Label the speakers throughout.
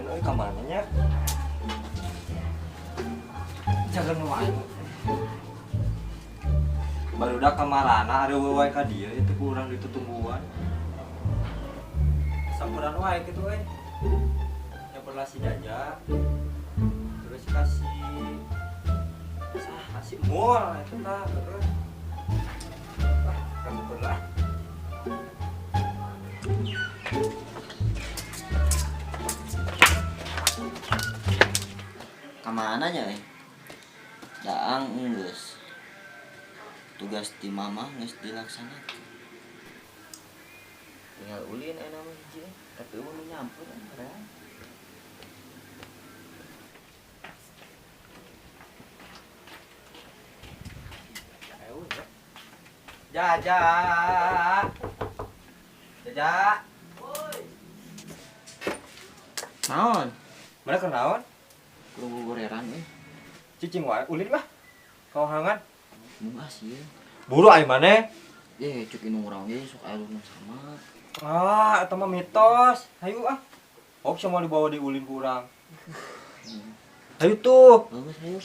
Speaker 1: Ulin euy ka mana nya? Jaga nu aing. Barudak ka marana ari wae ka dieu itu ku urang ditutungguan. Sampuran wae kitu euy. Nyamperlah si Jaja. Terus kasih saha si Mul eta tah heeh. Ah, samper lah.
Speaker 2: Kamana nya eh? Daang enggeus. Tugas ti mamah geus dilaksanakeun. Tinggal ulin aya mah hiji eh. Tapi eueuh nu nyampur eh.
Speaker 1: Jaja. Jaja.
Speaker 2: Naon?
Speaker 1: Mana keur naon?
Speaker 2: Kudu goreran euy.
Speaker 1: Cicing wae ulin lah. Kawahangan.
Speaker 2: Munggah sih.
Speaker 1: Buru ai maneh.
Speaker 2: Ye, cuk indung urang ge sok aya nu sama.
Speaker 1: Ah, eta mah mitos. Hayu ah. Oh, semua dibawa diulin ku urang. Hayu tuh.
Speaker 2: Bagus, hayu.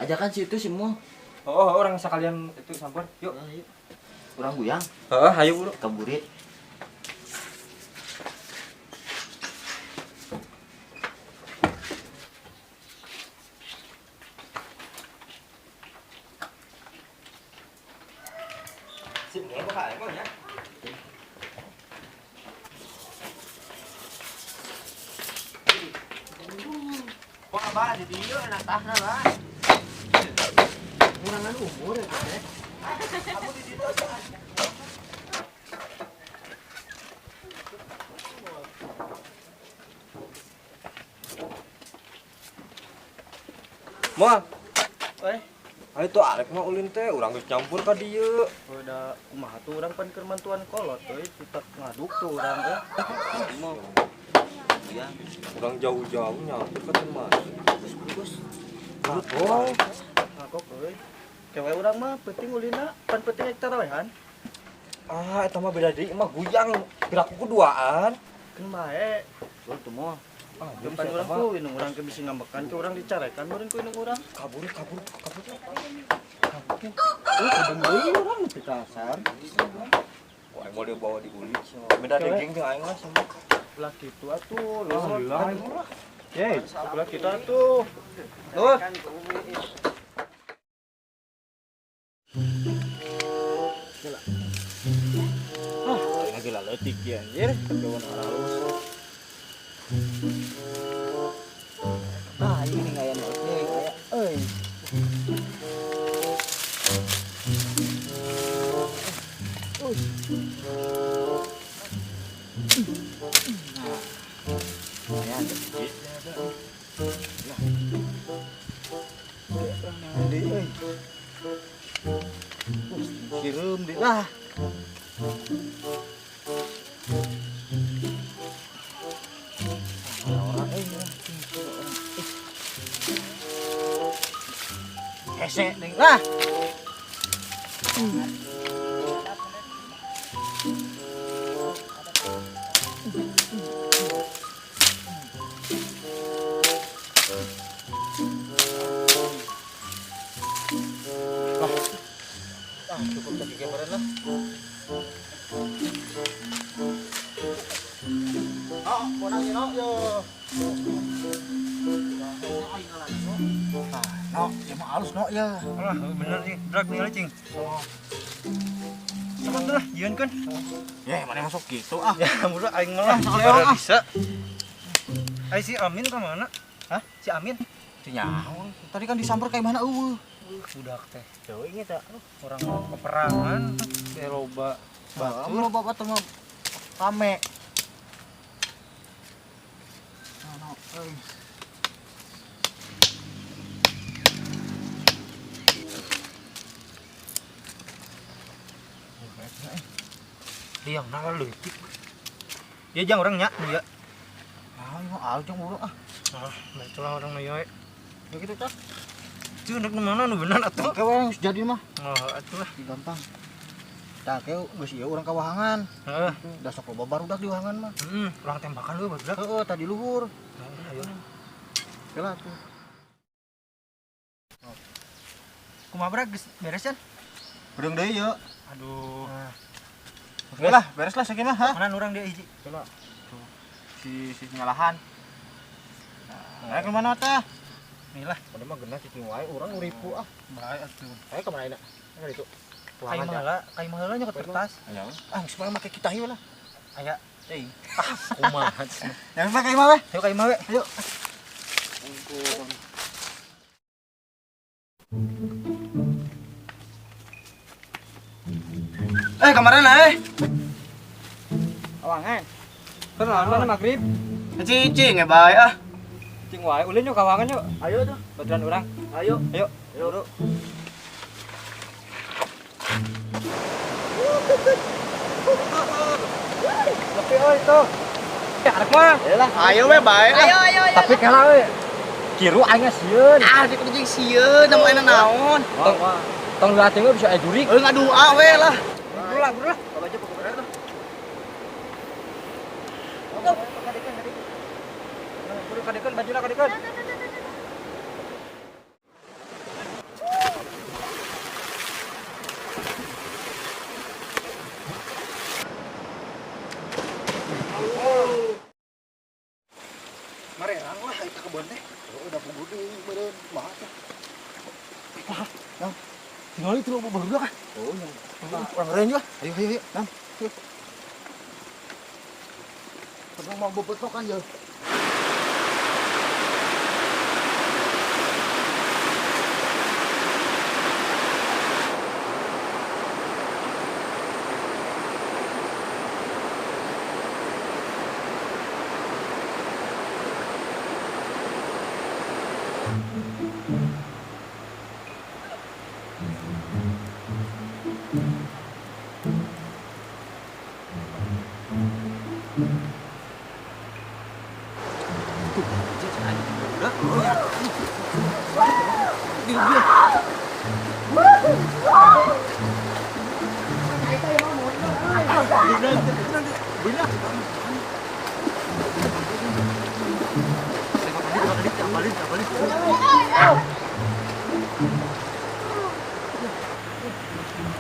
Speaker 2: Ajakan situ semua.
Speaker 1: Oh, orang sekalian itu sampur. Yuk.
Speaker 2: Ayo. Urang guyang.
Speaker 1: Heeh, hayu buru.
Speaker 2: Kaburit.
Speaker 1: Sip, mulai bakal emang ya.
Speaker 2: Wah, abah di dieu enak tahna lah. Kurangan umur ya, teh.
Speaker 1: Kamu di dieu. Moal.
Speaker 3: Eh,
Speaker 1: Ayo tuh arek mah ulin teh urang geus nyampur ka dieu.
Speaker 3: udah kumaha tuh urang pan keur mantuan kolot euy, kita ngaduk tuh urang euy.
Speaker 2: Mau. Iya,
Speaker 1: Urang jauh-jauh nyampur ka teu mana.
Speaker 2: bagus.
Speaker 1: Oh,
Speaker 3: Ngakok euy. Kewe urang mah penting ulina, pan penting ek tarawehan.
Speaker 1: Ah, eta mah beda deui mah guyang piraku kuduaan.
Speaker 3: Keun bae.
Speaker 2: Betul tuh moal.
Speaker 1: Ah,
Speaker 3: Depan urang ku indung urang ke bisi ngambekan ke urang dicarekan meureun ku indung urang.
Speaker 1: Kabur, kabur, kabur.
Speaker 3: Euy, deui urang teu kasar.
Speaker 1: Wah, aing mau dibawa diulik sia. Beda daging jeung aing lah semua.
Speaker 3: Ulah kitu atuh, lur.
Speaker 1: Alhamdulillah aing mah.
Speaker 3: Ye, ulah kitu atuh. Lur. Ah, lagi lah leutik ya anjir, kawan halus.
Speaker 2: Ah, ini aya nu aya euy. Nah, ada biji.
Speaker 3: Ya. Deui euy. Kirim deui lah. Orang euy. Hese deui lah. Ah, cukup tadi kemarin lah. Oh, bonang no, yo. Ah, no, ya mah halus no ya.
Speaker 1: Alah, bener sih, drag nih cing. Sama tuh lah, jian kan.
Speaker 3: Ya, mana masuk gitu ah.
Speaker 1: Ya, mulu aing malah
Speaker 3: ah.
Speaker 1: Bisa. Ai si Amin ke mana? Hah? Si Amin?
Speaker 3: Teu nyaho. Tadi kan disamper kayak mana eueuh.
Speaker 1: Budak teh. Teuing eta, aduh, orang peperangan, teh loba
Speaker 3: Batu.
Speaker 1: batur.
Speaker 3: Loba batur mah rame. No, no, euy.
Speaker 1: Liang nah leutik. Dia jang urang nya, dia.
Speaker 3: Ah, mah alus jeung urang ah.
Speaker 1: Ah, itulah orang nu ieu.
Speaker 3: Ya gitu tah.
Speaker 1: Itu rek nu mana nu bener atuh.
Speaker 3: Oke we geus jadi mah.
Speaker 1: Oh, atuh lah.
Speaker 3: Gampang. Tah ke geus ieu urang ka wahangan.
Speaker 1: Heeh.
Speaker 3: Da sok loba barudak di wahangan mah.
Speaker 1: Heeh, urang tembakan we barudak.
Speaker 3: Heeh, tadi luhur. Ayo. Kela tuh. Kumaha brag geus beres kan?
Speaker 4: Beurang deui yeuh.
Speaker 3: Aduh.
Speaker 4: Oke lah, beres lah sakieu mah, ha.
Speaker 3: Mana urang dia hiji.
Speaker 4: Kela. Tuh. Si si nyalahan. Nah, ke mana teh?
Speaker 3: Nih lah.
Speaker 4: Pada mah geuna cicing wae urang uripu ah.
Speaker 3: Bae atuh.
Speaker 4: Ayo ka mana ayeuna? Ka ditu.
Speaker 3: Kai maheula nyokot kertas.
Speaker 4: Ah, geus mah make kita ieu lah.
Speaker 3: Aya teuing.
Speaker 4: Ah, kumaha cenah. Yang mah ka imah we.
Speaker 3: Ayo ka imah we.
Speaker 4: Ayo. Kemarin lah
Speaker 3: Awangan. Kenalan maghrib.
Speaker 4: Cicing ya bae ah.
Speaker 1: Cicing wae ulin yuk kawangan yuk.
Speaker 3: Ayo tuh.
Speaker 1: Baturan urang.
Speaker 3: Ayo.
Speaker 1: Ayo. Ayo. Tapi oh itu. Ya arek mah.
Speaker 4: Ayo we bae lah.
Speaker 2: Ayo ayo ayo.
Speaker 1: Tapi kalah we. Kiru aing sieun.
Speaker 4: Ah, di kudu jeung sieun, namanya naon.
Speaker 1: Tong tong latih we bisa aya jurik.
Speaker 4: Euy ngadoa we lah.
Speaker 1: Buru lah, buru lah.
Speaker 3: Baju pokoknya tuh.
Speaker 1: Buru kadekeun bajuna kadekeun.
Speaker 4: Marerang lah eta kebon teh. Udah puguh deui meureun kumaha teh. Wah, Nang. Tinggal itu loba barudak ah. Oh, nya. Urang reen juga. Ayo ayo ayo, Nang. Ayo. Padahal mau bebetokan ya.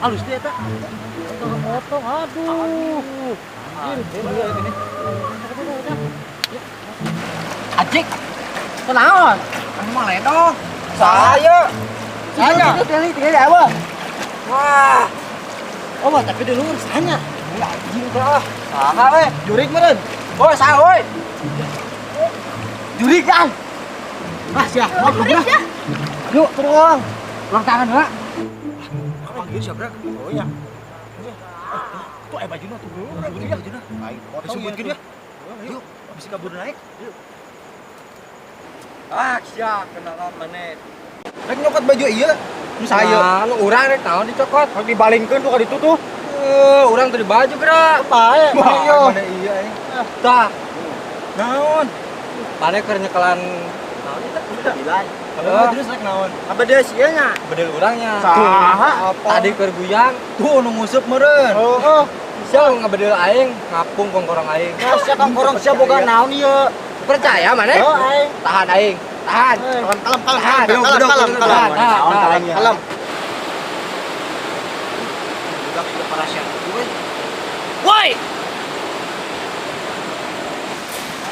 Speaker 3: Halus dia tak? Potong, aduh. Anjir, ini.
Speaker 2: Ajik. Kenaon?
Speaker 1: Emang ledong. Saya. Saya.
Speaker 2: Tinggal apa?
Speaker 1: Wah.
Speaker 3: Oh, tapi di luar sana.
Speaker 1: Anjing teh ah. Saha we?
Speaker 3: Jurik meureun.
Speaker 1: Oh, saha we?
Speaker 3: Jurik kan? Ah, sia. Mau
Speaker 2: Jurik ya.
Speaker 3: Yuk, turun.
Speaker 2: Ulang tangan heula.
Speaker 4: Panggil siapa? Oh iya. Tuh bajuna tuh. Bajuna. Ayo, disebutkeun ya. Yuk, bisa kabur naik. Yuk.
Speaker 1: Ah, sia kenalan maneh.
Speaker 4: Rek nyokot baju ieu. Nu saya.
Speaker 1: Nah, nu urang rek naon dicokot?
Speaker 4: Rek dibalingkeun tuh ka ditu tuh.
Speaker 1: Urang teu di baju geura.
Speaker 4: Bae.
Speaker 1: Iya.
Speaker 4: Mana iya eh.
Speaker 1: Tah,
Speaker 4: Naon?
Speaker 1: maneh keur nyekelan naon eta?
Speaker 3: Bilan.
Speaker 4: Terus rek naon?
Speaker 3: Apa dia sia nya?
Speaker 1: Bedil urangnya.
Speaker 4: Saha?
Speaker 1: Tadi keur guyang,
Speaker 4: Tuh nu nguseup meureun.
Speaker 3: Oh, oh.
Speaker 1: sia ngebedil aing, ngapung kongkorong aing.
Speaker 3: Nah, sia kongkorong sia boga naon ieu?
Speaker 1: Percaya maneh?
Speaker 3: Oh, aing.
Speaker 1: Tahan aing. Tahan.
Speaker 4: Kalem kalem
Speaker 1: Tahan.
Speaker 4: kalem kalem kalem kalem.
Speaker 1: Tahan.
Speaker 4: Kalem.
Speaker 3: Budak sudah parasya.
Speaker 2: Woi.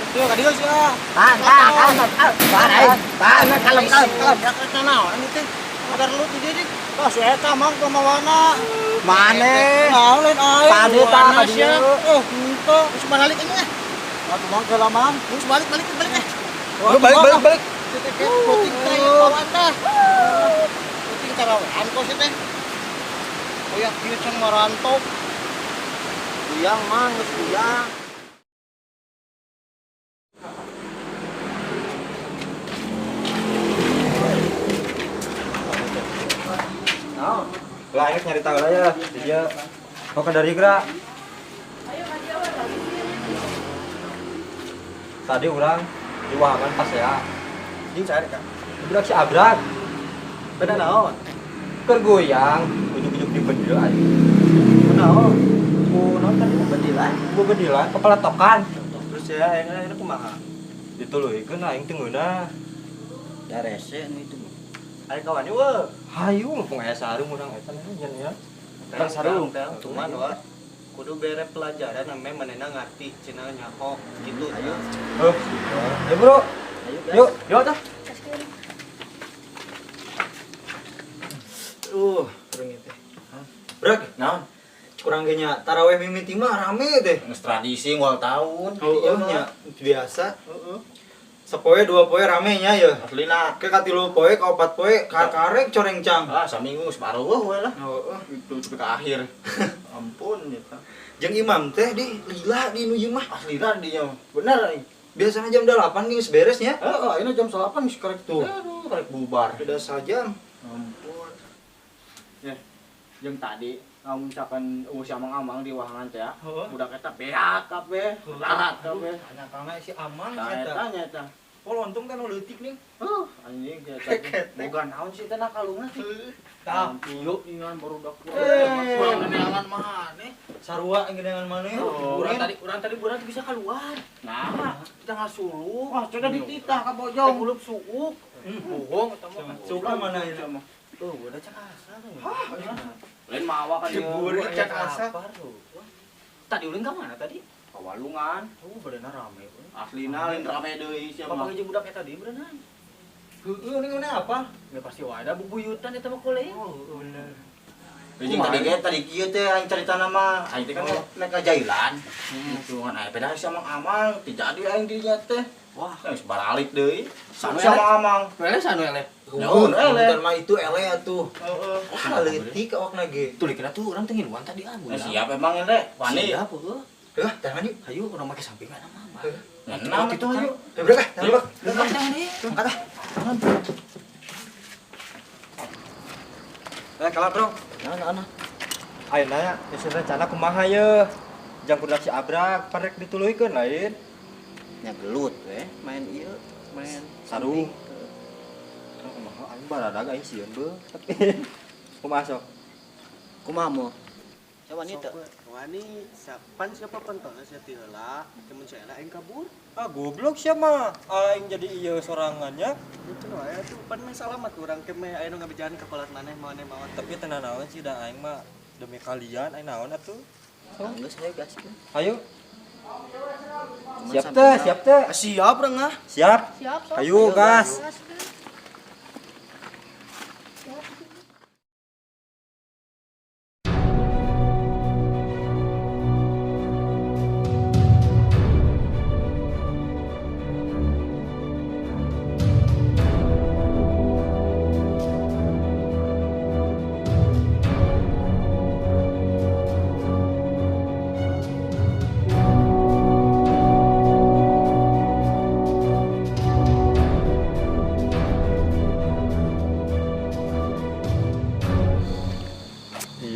Speaker 4: Tuh ka dieu sia.
Speaker 2: Tahan, tahan, tahan. Tahan aing. Tahan,
Speaker 4: Kalem kalem kalem.
Speaker 3: Ya kana naon ieu teh? Agar lu ti deui.
Speaker 4: Ah, si eta mang pamawana.
Speaker 1: Maneh.
Speaker 4: Naon lain aing.
Speaker 1: Tadi tah ka
Speaker 4: sia.
Speaker 1: dieu.
Speaker 4: Oh, henteu.
Speaker 3: Terus balik ini eh.
Speaker 4: Atuh mang heula mang.
Speaker 3: Terus balik balik balik eh.
Speaker 1: Lu balik balik balik.
Speaker 3: Teh puting teh kawan teh. Puting tarawean kok sih teh.
Speaker 4: Koyak kieu can marantok.
Speaker 3: Kuyang mang geus kuyang.
Speaker 1: Lah aing nyari tahu aja. Dia mau ke dari gerak. Tadi urang di wahangan pas ya.
Speaker 4: Jeung saya kak.
Speaker 1: Budak si abrak
Speaker 4: Beda naon?
Speaker 1: keur goyang, ujuk-ujuk di bedil aing.
Speaker 4: Naon?
Speaker 1: Ku naon tadi
Speaker 3: Bedilan.
Speaker 1: Ku bedilan kepeletokan.
Speaker 4: Terus ya aing aing kumaha?
Speaker 1: Dituluykeun aing teu ngeunah.
Speaker 2: Da rese nu itu mah.
Speaker 1: Aya kawan we. Hayu mumpung aya sarung urang eta nya ya.
Speaker 3: Urang sarung. Cuman wa kudu bere pelajaran ame manehna ngarti cenah nyaho gitu.
Speaker 2: Ayo.
Speaker 1: Heuh. Ayo bro.
Speaker 2: Ayo guys.
Speaker 1: Yuk, yuk tah.
Speaker 3: Urang teh.
Speaker 4: Brek, naon?
Speaker 3: Kurang ge nya taraweh mimiti mah rame teh.
Speaker 4: Geus tradisi ngol tahun.
Speaker 3: Heeh nya biasa. Heeh. Sapoe dua poe rame nya ya.
Speaker 4: Aslina.
Speaker 3: Ke katilu poe ka opat poe karek corengcang.
Speaker 4: Ah, saminggu geus barueuh we lah.
Speaker 3: Heeh.
Speaker 4: Itu sampai ke akhir. Ampun eta.
Speaker 3: Jeung imam teh di lila di nu ieu mah.
Speaker 4: Aslina dinya. Bener aing.
Speaker 3: Biasanya jam 8 geus beres nya.
Speaker 4: Heeh, ayeuna jam 8 geus karek
Speaker 3: Tuh.
Speaker 4: Aduh, karek bubar.
Speaker 3: Beda sajam.
Speaker 4: Ampun.
Speaker 5: Ya, jeung tadi lamun misalkan eueuh si amang-amang di wahangan teh ya.
Speaker 3: Heeh.
Speaker 5: Budak eta beak kabeh, larat kabeh.
Speaker 3: Tanya si amang
Speaker 5: Tah
Speaker 3: eta.
Speaker 5: eta nya eta.
Speaker 3: Oh lontong kan leutik nih.
Speaker 5: Huh, anjing eta. Boga naon sih teh nakalungna sih.
Speaker 3: Tah,
Speaker 5: yuk ingan barudak
Speaker 3: Eh.
Speaker 5: kurang neangan maneh.
Speaker 3: Sarua geunangan maneh.
Speaker 5: Urang tadi budak bisa keluar. Nah, kita ngasuluh. Wah, coba dititah ka bojong. Ulup suuk. Bohong eta mah.
Speaker 3: Suka mana itu?
Speaker 2: Tuh, udah cak asa tuh.
Speaker 5: Lain mawa kan
Speaker 3: Cebur cak asa.
Speaker 2: Tadi ulin ka mana tadi?
Speaker 5: Ka walungan.
Speaker 2: Oh, badana rame.
Speaker 5: Aslina lain rame deui sia mah.
Speaker 2: Bapak jeung budak eta deui berenang.
Speaker 3: Heeh, ning ngene apa?
Speaker 2: Ya pasti wae bubuyutan eta mah koleh.
Speaker 3: Oh, bener.
Speaker 4: Jeung tadi ge tadi kieu teh aing caritana mah. Aing teh kan naik ka jailan. Gitu kan aya pedah si amang-amang, teu jadi aing dirinya teh.
Speaker 2: Wah,
Speaker 4: geus baralik deui.
Speaker 2: Sanu
Speaker 4: Si amang-amang.
Speaker 5: Eleh sanu eleh.
Speaker 4: Naon eleh.
Speaker 3: Bentar mah itu eleh atuh.
Speaker 4: Heeh.
Speaker 3: Wah, leutik awakna ge.
Speaker 2: Tulikeun atuh urang teh ngiluan tadi ah.
Speaker 4: Siap emang eleh. Wani.
Speaker 2: Siap heuh.
Speaker 3: Heuh, tangan yuk.
Speaker 2: Hayu urang make sampingan mah.
Speaker 4: Nah,
Speaker 2: itu ayo.
Speaker 3: Heuh, brek ah, tangan bak.
Speaker 2: Tangan deui.
Speaker 3: Angkat ah.
Speaker 1: Eh, kalah bro.
Speaker 2: Naon naon.
Speaker 1: Ayeuna nya nyusun rencana kumaha ye. Jang kudu si abrak parek dituluykeun lain.
Speaker 2: Nya gelut we main ieu, main
Speaker 1: Sarung. Kumaha aing baradag aing sieun beuh. Tapi kumaha sok?
Speaker 2: Kumaha mo? Coba nih teu.
Speaker 6: Wani, sapan siapa pentolnya sia ti heula, mun sia aing kabur.
Speaker 1: Ah goblok sia mah. Aing jadi ieu sorangannya.
Speaker 6: Itu wae atuh pan meh salamat urang ke meh aya nu ngabejaan ka kolot maneh maneh maot.
Speaker 1: Tapi tenan naon sih da aing mah demi kalian aing naon atuh.
Speaker 2: Geus hayu gaskeun.
Speaker 1: Ayo. Siap teh, siap teh.
Speaker 3: Siap rengah.
Speaker 1: Siap.
Speaker 7: Siap, sok.
Speaker 1: Ayo gas.
Speaker 7: Gaskeun.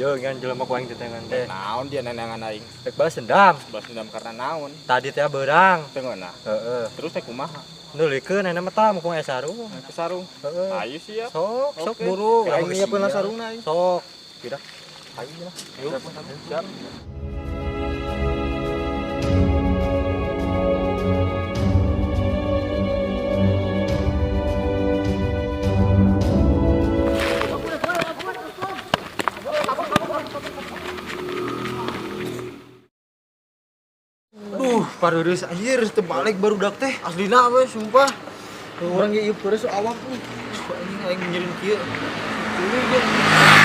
Speaker 1: Iya, ngan jelema ku aing tetengan teh.
Speaker 5: Naon dia nenengan aing?
Speaker 1: Rek balas dendam.
Speaker 5: Balas dendam karena naon?
Speaker 1: Tadi teh beurang.
Speaker 5: Teu ngeunah.
Speaker 1: Heeh.
Speaker 5: Terus teh kumaha?
Speaker 1: Nulikeun ayeuna mah tah mumpung aya sarung.
Speaker 5: Ke sarung.
Speaker 1: Heeh.
Speaker 5: Ayo siap.
Speaker 1: Sok, sok
Speaker 5: Oke.
Speaker 1: buru.
Speaker 4: Aing nyiapkeun sarungna aing.
Speaker 1: Sok. Tidak. Ayo lah. Yuk.
Speaker 5: Siap.
Speaker 3: Duh, pareureus anjir teu balik barudak teh.
Speaker 4: Aslina we sumpah.
Speaker 3: Urang ge ieu peureuh awak nih. Sumpah anjing aing nyieun kieu.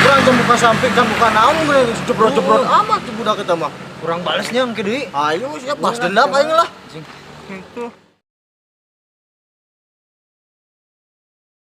Speaker 4: Urang jam buka samping jam buka naon ge jebrot-jebrot amat tuh budak eta mah.
Speaker 3: Kurang balesnya engke deui.
Speaker 4: Ayo siap balas dendam aing lah.
Speaker 3: Anjing.